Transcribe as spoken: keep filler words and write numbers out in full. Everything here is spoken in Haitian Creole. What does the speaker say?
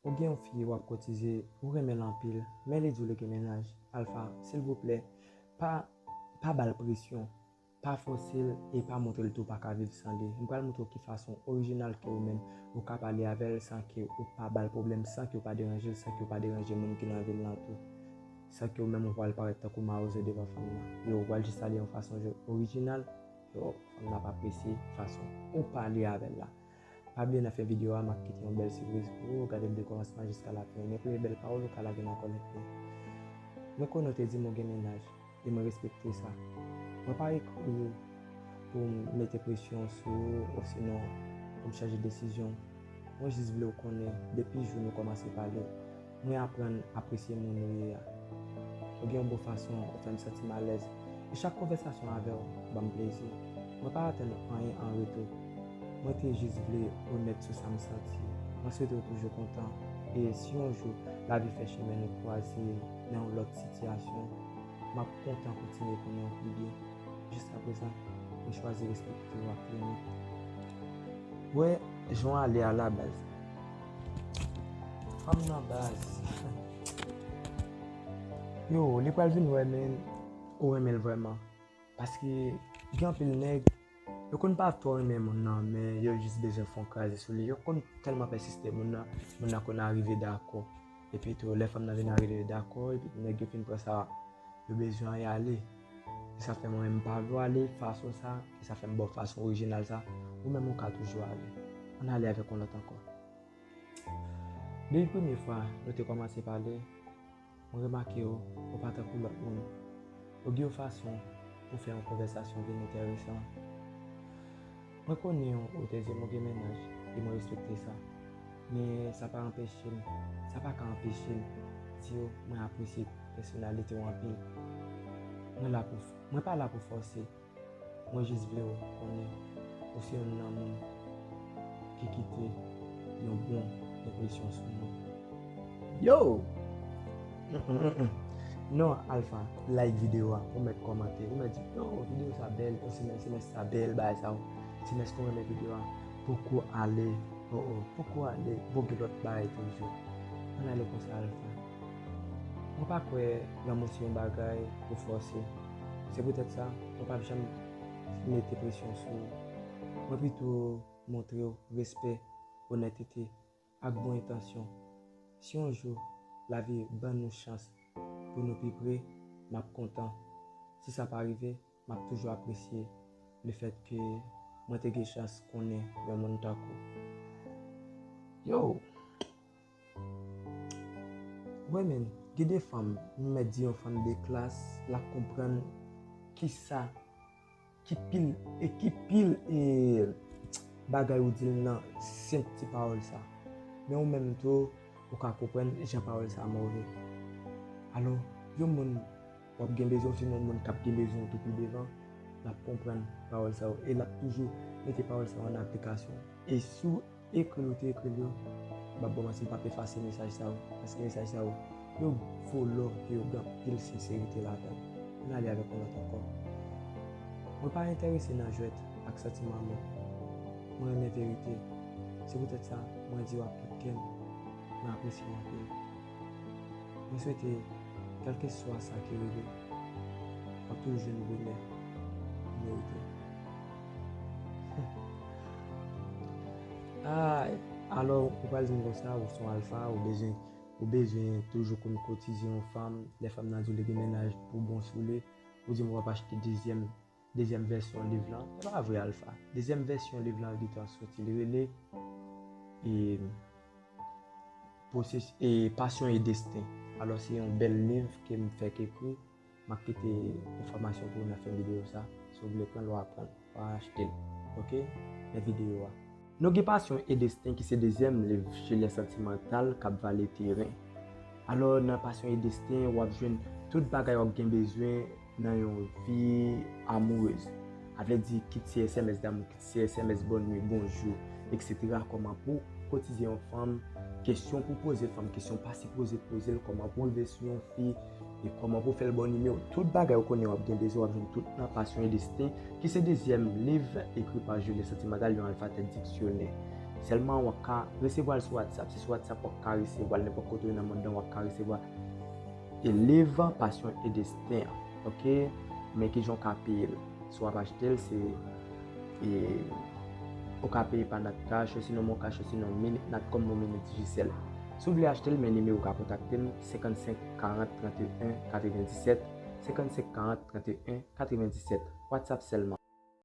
Ou gen yon fi w ap kotize, ou renmen l anpil, men li di w li gen mennaj. Alfa, silvouplè, pa, pa ba l presyon. Pa fòse l e pa montre l tou pa ka viv san li. M pral montre w ki fason orijinal ke ou menm ou ka pale avè l san ke ou pa ba l pwoblèm, san ke ou pa deranje l, san ke ou pa deranje moun ki nan vil lan tou. San ke ou menm ou pral parèt tankou mawozo devan fanm nan. Yo, ou pral jis ale yon fason orijinal, yo, fanm nan ap apresye fason ou pale avè l la. Pa bliye nan fen videyo a, m ap kite yon bèl sipriz pou ou. Gade l de kòmansman jiska lafen. Men premye bèl pawòl ou ka lage nan kòmantè. Mwen konnen w te di m ou gen mennaj, e mwen respekte sa. Mwen pa ekri w pou m mete presyon sou ou, osinon pou m chanje desizyon w. Mwen jis vle w konnen, depi jou nou kòmanse pale, mwen aprann apresye moun ou ye a. Ou gen yon bon fason, ou fè m santi m alèz. E chak konvèsasyon avè w ban m plezi. Mwen pa atann anyen an retou. Mwen te jis vle onèt sou sa m santi. Mwen swete w toujou kontan. E si yon jou lavi fè chemen nou kwaze nan yon lòt sitiyasyon, m ap kontan kontinye konnen w pi byen. Jiskaprezan, mwen chwazi respekte w ak limit. Wè, jan w ale a la baz. Fanm nan baz. Yo, li pral vin wè, men ou renmen l vrèman. Paske gen anpil nèg, yo konn pa twò renmen moun nan, men yo jis bezwen fè yon kraze sou li. Yo konn tèlman pèsiste moun nan, moun nan konn arive dakò. Epi tou, lè fanm nan vin arive dakò, epi nèg yo fin pran sa, yo bezwen y ale. E sa fè mwen menm m pa vle w ale fason sa, e sa fè m ba w fason orijinal sa, ou menm ou ka toujou ale. Ann ale avèk yon lòt ankò. Depi premye fwa nou te kòmanse pale, mwen remake w, ou pa tankou lòt moun. Ou gen yon fason pou fè yon konvèsasyon vin enteresan. Mwen konnen w, ou te di m ou gen mennaj, e mwen respekte sa. Men sa pa anpeche m, sa pa ka anpeche m di w mwen apresye pèsonalite w anpil. Mwen la pou, mwen pa la pou fòse. Mwen jis vle w konnen ou se youn nan moun ki kite yon bon enpresyon sou mwen. Yo! Mm, mm, mm, mm. Non, Alpha, like videyo a, ou mèt kòmante, ou mèt di, yo, videyo sa bèl, yo, semès, semès sa bèl, bagay sa, yo. Semès, mwen renmen videyo a, poko ale, oh, oh, poko ale, bon, gen lòt bagay toujou. Ann ale konsa, Alpha. Mwen pa kwè lanmou se yon bagay pou fòse. Se poutèt sa, mwen p ap janm mete presyon sou ou. Mwen pito montre w respè, onètete, ak bon entansyon. Si yon jou lavi ban nou chans pou nou pi pre, m ap kontan. Si sa pa rive, m ap toujou apresye lefèt ke mwen te gen chans konnen yon moun tankou w. Yo! Wè, men, gen de fanm, m mèt di yon fanm de klas, l ap konprann kisa ki pil, e ki pil, e bagay ou di l nan senp ti pawòl sa. Men ou menm tou, ou ka konprann jan pawòl sa move. Alò, yon moun w ap gen bezwen, osinon yon moun k ap gen bezwen w tou pi devan, l ap konprann pawòl sa yo, e l ap toujou mete pawòl sa yo an aplikasyon. E si w ekri l, ou te ekri l yo, m p ap ba w manti, m p ap efase mesaj sa yo, paske mesaj sa yo, yo vo lò e yo gen anpil senserite ladan l. Ann ale avèk yon lòt ankò. Mwen pa enterese nan jwèt ak santiman moun. Mwen renmen verite. Se poutèt sa, mwen di w ak tout kè m, mwen apresye w anpil. Mwen swete, kèlkeswa sa ki rive, w ap toujou jwenn bonè ou merite. Ay, alò, ou pral di m konsa, ou se yon alfa, ou bezwen, ou bezwen toujou konn kotize yon fanm, lè fanm nan di w li gen mennaj pou bon sou li, ou di m w ap achte dezyèm, dezyèm vèsyon liv lan. Se pa vre, alfa. Dezyèm vèsyon liv lan gentan soti, li rele, e, Pwosesi-, e, Passion et Destin. Alò, se yon bèl liv ke m fèk ekri. M ap kite enfòmasyon pou ou nan fen videyo sa. Si w vle pran l, w a pran l, w a achte l. Oke? Men videyo a. Nou gen Passion et Destin ki se dezyèm liv Juliet Sentimental k ap vale teren. Alò, nan Passion et Destin, w ap jwenn tout bagay w ap gen bezwen nan yon vi amourez. A vle di, kit se S M S damou, kit se S M S bòn nwi, bonjou, et cetera. Kòman pou kotize yon fanm, kesyon pou poze fanm, kesyon pa sipoze poze l, kòman pou rive sou yon fi, e kòman pou fè l ba w nimewo. Tout bagay ou konnen w ap gen bezwen, w ap jwenn tout nan Passion et Destin, ki se dezyèm liv ekri pa Juliet Sentimental, yon alfabè diksyonè. Sèlman w ap ka resevwa l sou WhatsApp. Se sou WhatsApp w ap ka resevwa l. Nenpòt kote w ye nan mond lan, w ap ka resevwa e liv Passion et Destin an. Ok? Men kijan w ka peye l? Si w ap achte l, se e, ou ka peye pa Nat Cash, osinon Mon Cash, osinon Mini, Natcom ou Mini Digicel. Si w vle achte l, men nimewo w ka kontakte m, senkannsenk karant trannteyen katrevenndisèt, senkannsenk karant trannteyen katrevenndisèt. WhatsApp sèlman.